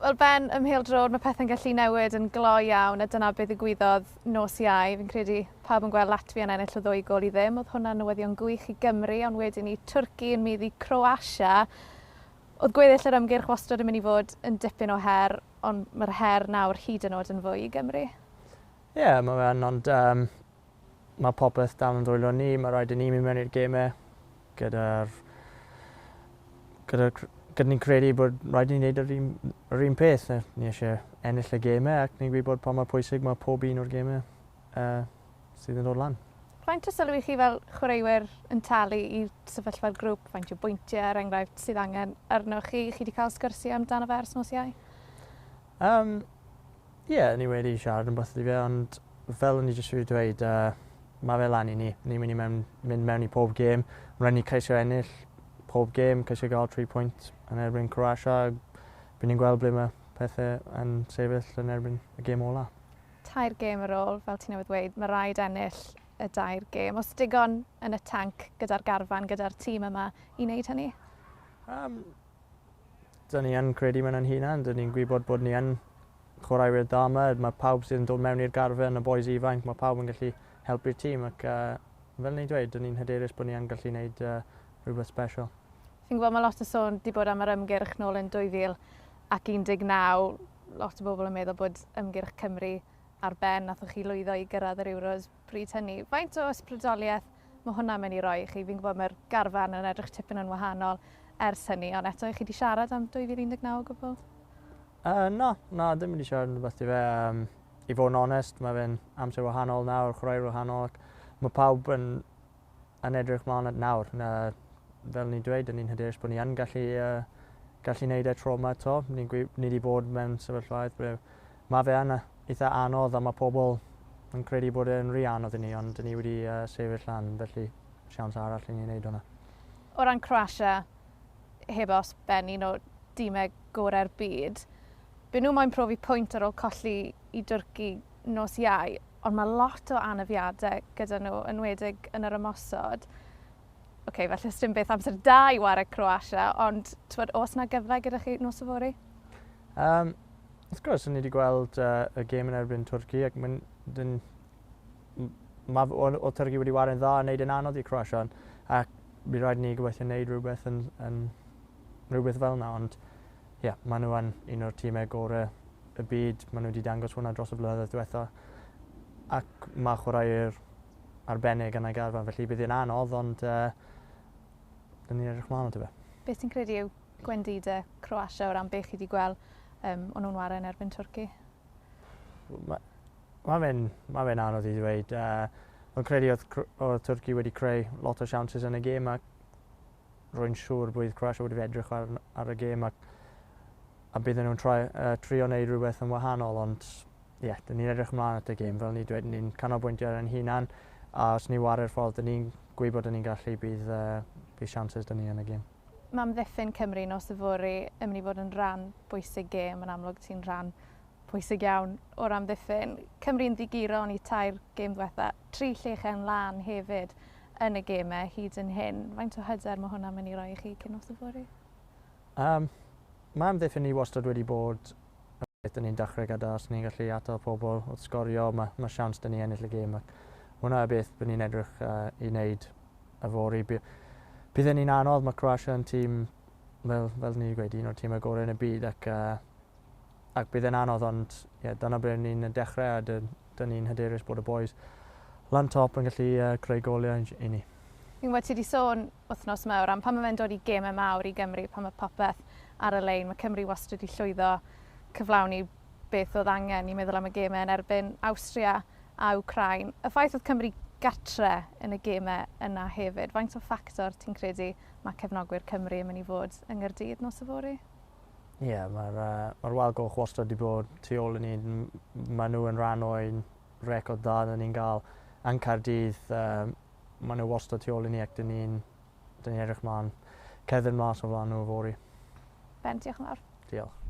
Wel Ben, ym mhêl-droed mae pethau'n gallu newid yn gloi iawn a dyna beth ddigwyddodd nos Iau. Fi'n credu pawb yn gweld Latfia yn ennill o ddwy gôl i ddim. Oedd hwnna'n newyddion gwych i Gymru, ond wedyn i Twrci yn maeddu Croatia. Oedd gweddill yr ymgyrch wastad yn mynd i fod yn dipyn o her, ond mae'r her nawr hyd yn oed yn fwy i Gymru. Ie, yeah, mae fe'n, ond um, mae popeth dal yn ddwylo ni, mae rhaid i ni mynd mewn i'r gemau gyda'r... gyda, gyda ni'n credu bod rhaid i ni wneud yr un, yr un peth. Ni eisiau ennill y gemau ac ni'n gwybod pa mor pwysig mae pob un o'r gemau uh, sydd yn dod lan. Faint o sylw i chi fel chwaraewyr yn talu i sefyllfa'r grŵp? Faint o bwyntiau, er enghraifft, sydd angen arnoch chi? Chi wedi cael sgyrsiau amdano fe ers nos Iau? Um, Ie, yeah, ni wedi siarad yn beth i fe, ond fel o'n i jyst wedi dweud, uh, mae fe lan i ni. Ni'n mynd i mewn, mynd mewn i pob gêm. Mae'n rhaid ni ceisio ennill pob gêm, ceisio gael 3 pwynt yn erbyn Croatia. Bydd ni'n gweld ble mae pethau yn sefyll yn erbyn y gêm ola. Tair gêm ar ôl, fel ti newydd ddweud, mae rhaid ennill y dair gêm. Os digon yn y tanc gyda'r garfan, gyda'r tîm yma i wneud hynny? Um, Dyn ni yn credu mewn ein hunan, dyn ni'n gwybod bod ni yn chwaraewyr da yma, mae pawb sydd yn dod mewn i'r garfan, y boys ifanc, mae pawb yn gallu helpu'r tîm ac uh, fel ni'n dweud, dyn ni'n hyderus bod ni yn gallu gwneud uh, rhywbeth special. Fi'n gwybod mae lot o sôn di bod am yr ymgyrch nôl yn 2019. Lot o bobl yn meddwl bod ymgyrch Cymru ar ben, nathoch chi lwyddo i gyrraedd yr Euros bryd hynny. Faint o ysbrydoliaeth mae hwnna'n mynd i roi i chi? Fi'n gwybod mae'r garfan yn edrych tipyn yn wahanol ers hynny, ond eto, chi wedi siarad am 2019 o gwbl? Uh, na, na, ddim wedi siarad yn rhywbeth i fe. Um, I fod yn onest, mae fe'n amser wahanol nawr, chwaraewyr wahanol, ac mae pawb yn, yn edrych mlaen at nawr. Na, fel ni'n dweud, ni'n hyderus bod ni yn gallu, uh, gallu neud e tro yma eto. Ni'n ni wedi bod mewn sefyllfaoedd ble mae fe yn eitha anodd a mae pobl yn credu bod e'n rhy anodd i ni, ond ni wedi uh, sefyll lan, felly siawns arall i ni wneud hwnna. O ran Croatia, heb os Ben, un o dimau gorau'r byd, Byd nhw moyn profi pwynt ar ôl colli i Dwrci nos Iau, ond mae lot o anafiadau gyda nhw, enwedig yn yr ymosod. Oce, okay, felly dim beth amser da i ware Croatia, ond twyd, oes na gyfle gyda chi nos yfory? Um, wrth gwrs, ni wedi gweld uh, y gêm yn erbyn Twrci ac mae'n ma, o, o Twrci wedi ware'n dda a wneud yn anodd i Croatia ac mi rhaid ni gobeithio wneud rhywbeth yn, yn rhywbeth fel yna, ond ie, yeah, maen nhw yn un o'r tîmau gorau y byd, maen nhw wedi dangos hwnna dros y blynyddoedd diwetha ac mae chwaraewyr arbennig yn y garfan, felly bydd hi'n anodd, ond uh, dyn ni'n edrych mlaen ato fe. Beth ti'n credu yw gwendidau Croatia o ran beth chi wedi gweld um, o'n nhw'n wario yn erbyn Twrci? Mae ma fe'n ma fe anodd i ddweud. Uh, Mae'n credu oedd, oedd Twrci wedi creu lot o siawnsys yn y gêm ac rwy'n siŵr bydd Croatia wedi edrych ar, ar y gêm ac a bydden nhw'n try, uh, trio wneud rhywbeth yn wahanol, ond ie, yeah, dyn ni'n edrych ymlaen at y gêm, fel ni dweud, ni'n canolbwyntio ar ein hunan, a os ni ware'r ffordd dyn ni'n gwybod dyn ni'n gallu, bydd, uh, bydd chances dyn ni yn y gêm. Mae amddiffyn Cymru nos yfory yn mynd i fod yn rhan bwysig gêm, yn amlwg ti'n rhan pwysig iawn o'r amddiffyn. Cymru'n ddiguro yn eu tair gêm ddiwetha, tri llechen lân hefyd yn y gemau hyd yn hyn. Faint o hyder mae hwnna'n mynd i roi i chi cyn nos yfory? Um, mae amddiffyn ni wastad wedi bod y beth dyn ni'n dechrau gyda, os ni'n gallu atal pobl wrth sgorio, mae, mae siawns dyn ni ennill y gêm. Ac hwnna y beth bydd ni'n edrych uh, i wneud yfory. Bydd ni'n anodd, mae Croatia yn tîm, fel, fel ni wedi gweud, un o'r tîmau gorau yn y byd ac uh, ac bydd e'n anodd, ond ie, dyna ble ni'n dechrau a dyn, dyn ni'n hyderus bod y boys lan top yn gallu uh, creu goliau i ni. Fi'n gwybod ti wedi sôn wythnos yma o ran pan mae fe'n dod i gemau mawr i Gymru, pan mae popeth ar y lein, mae Cymru wastad wedi llwyddo cyflawni beth oedd angen i meddwl am y gemau yn erbyn Awstria a Wcrain. Y ffaith oedd Cymru gatre yn y gemau yna hefyd, faint o ffactor ti'n credu mae cefnogwyr Cymru yn mynd i fod yng Nghaerdydd nos yfory? Ie, yeah, mae'r uh, mae Wal Goch wastad wedi bod tu ôl i ni. Maen nhw yn rhan o'n record dda dyn ni'n gael. Yn Caerdydd, um, maen nhw wastad tu ôl i ni ac dyn ni'n dyn ni edrych mlaen cerdded mas o flaen nhw fory. Ben, diolch yn fawr. Diolch.